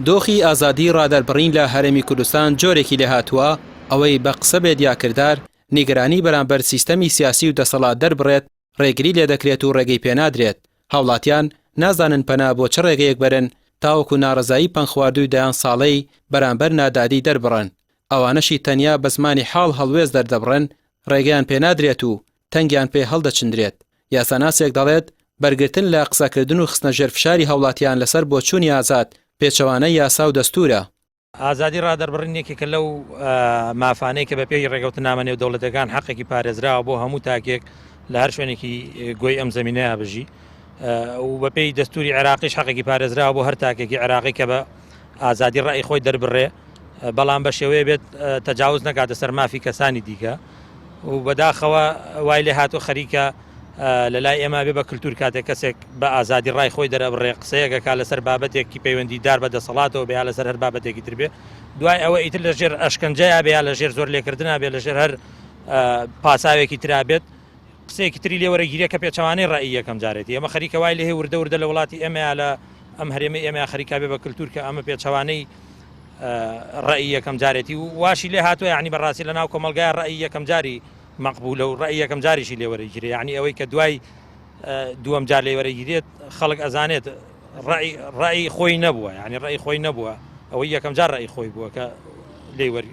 دۆخی ئازادی ڕادەربڕین لە هەرێمی کوردستان جۆرێکی لێهاتووە، ئەوەی بە قسە بێت یا کردار، نیگەرانی بەرامبەر سیستەمی سیاسی و دەسەڵات دەربڕێت، ڕێگری لێدەکرێت و ڕێگەی پێنادرێت، هاوڵاتیان نازانن پەنا بۆ چ ڕێگەیەک بەرن تاوەکو ناڕەزایی پەنگخواردووی دەیان ساڵەی بەرامبەر نادادی دەربڕن، ئەوانەشی تەنیا بە زمانی حاڵ هەڵوێست دەردەبڕن ڕێگەیان پێنادرێت و تەنگیان پێ هەڵدەچندرێت. یاساناسێک دەڵێت، بەرگرتن لە قسەکردن و خستنە ژێر فشاری هاوڵاتیان لەسەر بۆچوونی ئازاد پێچەوانەی یاسا و دەستوورە. ئازادی ڕادەربڕین یەکێکە لەو مافانەی کە بەپێی ڕێکەوتنامە نێودەوڵەتەکان حەقێکی پارێزراوە بۆ هەموو تاکێک لە هەر شوێنێکی گۆی ئەم زمینەیە بژی و بەپێی دەستوری عێراقیش حەقێکی پارێزراوە بۆ هەر تاکێکی عێراقی کە بە ئازادی ڕای خۆی دەربڕێ بەڵام بە شێوەیە بێت تەجاوز نەکاتە سەر مافی کەسانی دیکە و بەداخەوە وای لێ هاتوو خەریکە لە لای ئێمە بێ بە کللتور کاتێک کەسێک بە ئازادی ڕای خۆی دەرەبڕێ قسەیەکەکە لەسەر بابەتێکی پەیوەندی دار بە دەسەڵاتەوە بێ لەسەر هەر بابەتێکی تر بێ دوای ئەوە ئیتر لە ژێر ئەشکەنجەیا بێ یا لە ژێر زۆر لێکردنا بێ لە ژێر هەر پاساوێکی ترا بێت قسەیەکی تری لێ وەرەگیرێ کە پێچەوانەی ڕەئی یەکەم جارێتی ئەمە خەریکە وای لێ وردە وردە لە وڵاتی ئێمەیا لە ئەم هەرێمەی ئێمەیا خەریکا بێ بە کلتور کە ئەمە پێچەوانەی ڕەئی یەکەم جارێتی و واشی لێ هاتووە یعنی بەڕاستی لە ناو کۆمەڵگای ڕەئی یەکەم جاری مەقبولە و ڕەئی یەکەم جاریشی لێ وەرەگیرێ یعنی ئەوەی کە دوای دووەم جار لێ وەرەگیرێت خەڵک ئەزانێت ڕەئی ڕەئی خۆی نەبووە یعنی ڕەئی خۆی نەبووە ئەوەی یەکەم جار ڕەئی خۆی بووە کە لێی وەر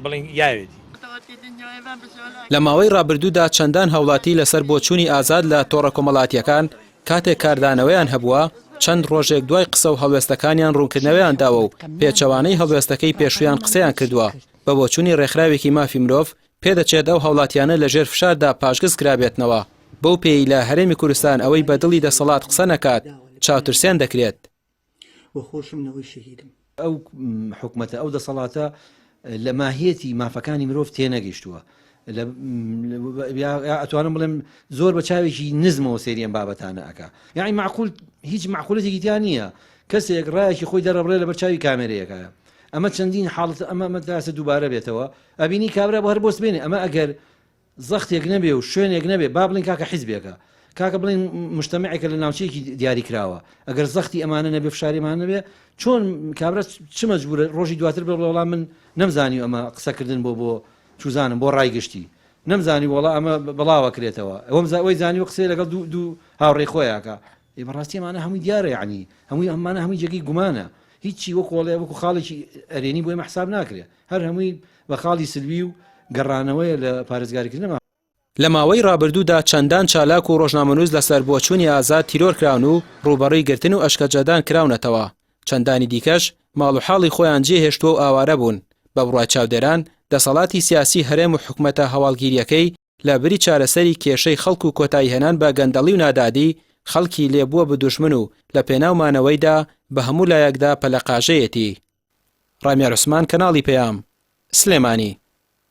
بڵین یاوێتی. لە ماوەی ڕابردوودا چەندان هاوڵاتی لەسەر بۆچوونی ئازاد لە تۆڕە کۆمەڵاتییەکان کاتێک کاردانەوەیان هەبووە، چەند ڕۆژێک دوای قسە و هەڵوێستەکانیان ڕوونکردنەوەیان داوە و پێچەوانەی هەڵوێستەکەی پێشوویان قسەیان کردووە، بە بۆچوونی ڕێکخراوێکی مافی مرۆڤ، پێدەچێت ئەو هاوڵاتیانە لەژێر فشاردا پاشگەز کرابێتنەوە، بەو پێیەی لە هەرێمی کوردستان ئەوەی بە دڵی دەسەڵات قسە نەکات، چاوترسێن دەکرێت. و خۆشم نەوەی شەهیدم. ئەو حکومەتە، ئەو دەسەڵاتە لە ماهیەتی مافەکانی مرۆڤ تێنەگەیشتووە. ئەتوانم بڵێم زۆر بە چاوێکی نزمەوە سەیری ئەم بابەتانە ئەکا. یەعنی مەعقول هیچ مەعقولەتێکی تیا نییە کەسێک ڕایەکی خۆی دەرەبڕێ لەبەر چاوی کامێرەیەکە. ئەمە چەندین حاڵەت ئەمە ئەمە تا ئێستا دووبارە بێتەوە ئەبینی کابرا بۆ هەر بۆ سبەینێ ئەمە ئەگەر زەختێک نەبێ و شوێنێک نەبێ با بڵێین کاکە حیزبێکە کاکە بڵێین مجتەمعێکە لە ناوچەیەکی دیاری کراوە ئەگەر زەختی ئەمانە نەبێ فشاری ئەمانە نەبێ چۆن کابرا چ مەجبورە ڕۆژی دواتر بڵێ وەڵا من نەمزانی ئەمە قسەکردن بۆ بۆ چوزانم بۆ ڕای گشتی نەمزانی وەڵا ئەمە بڵاوە کرێتەوە ئەوم ئەوەی زانی و قسەی لەگەڵ دوو دوو هاوڕێی خۆیاکە ئێ بەڕاستی ئەمانە هەمووی دیارە یعنی هەمووی ئەمانە هەمووی جێگەی گومانە هیچی وەکۆڵێ وەکو خاڵێکی ئەرێنی بۆ ئێمە حساب ناکرێ هەر هەمووی بە خاڵی سلبی و گەڕانەوەیە لە پارێزگاریکردن لە لە ماوەی ڕابردوودا چەندان چالاک و ڕۆژنامەنووس لەسەر بۆچوونی ئازاد تیرۆر کراون و ڕووبەڕووی گرتن و ئەشکەجەدان کراونەتەوە، چەندانی دیکەش ماڵ و حاڵی خۆیان جێهێشتووە و ئاوارە بوون، بە بڕوای چاودێران دەسەڵاتی سیاسی هەرێم و حکومەتە هەواڵگیرییەکەی لە بری چارەسەری کێشەی خەڵک و کۆتاییهێنان بە گەندەڵی و نادادی، خەڵکی لێ بووە بە دوژمن و لە پێناو مانەوەیدا بە هەموو لایەکدا پەلەقاژەیەتی. ڕامیار عوسمان کەناڵی پەیام، سلێمانی.